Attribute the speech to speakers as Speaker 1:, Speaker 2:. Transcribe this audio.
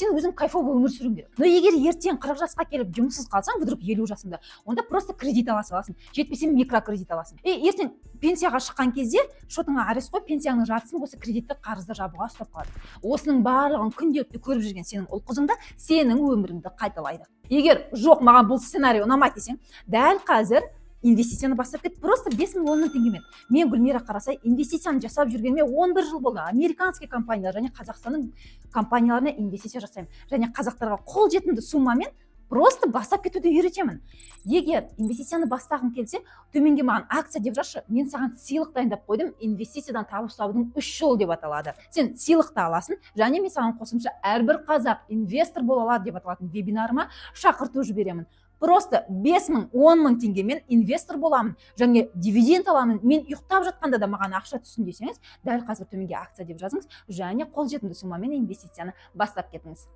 Speaker 1: Сен өзің кайфовый өмір сүруің керек. Но егер ертең 40 жасқа келіп жұмыссыз қалсаң, вдруг 50 жасыңда, онда просто кредит ала саласың, жетпесе, микрокредит аласың. И ертең пенсияға шыққан кезде шотыңа арест қойып, пенсияңның жартысын осы кредиттік қарызды жабуға ұстап қалады. Осының барлығын күнделікті көріп жүрген сенің ұл қызың да сенің өміріңді қайталайды. Егер «жоқ, маған бұл сценарий ұнамайды» десең, дәл қазір инвестицияны бастап кет, просто 5000, 10 000 теңгемен. Мен, Гүлмира Қарасай, инвестицияны жасап жүргеніме 11 жыл болды. Американский компаниялар және Қазақстанның компанияларына инвестиция жасаймын және қазақтарға қолжетімді суммамен просто бастап кетуді үйретемін. Егер инвестицияны бастағың келсе, төменге маған «акция» деп жазшы. Мен саған сыйлық дайындап қойдым, «Инвестициядан табыс табудың үш жолы» деп аталады. Сен сыйлықты аласың және мен саған қосымша «Әрбір қазақ инвестор бола алады» деп аталатын вебинарыма шақырту жіберемін. Просто 5000, 10 000 теңгемен инвестор боламын және дивиденд аламын, мен ұйықтап жатқанда да маған ақша түссін десеңіз, дәл қазір төменге «акция» деп жазыңыз және қолжетімді суммамен инвестицияны бастап кетіңіз.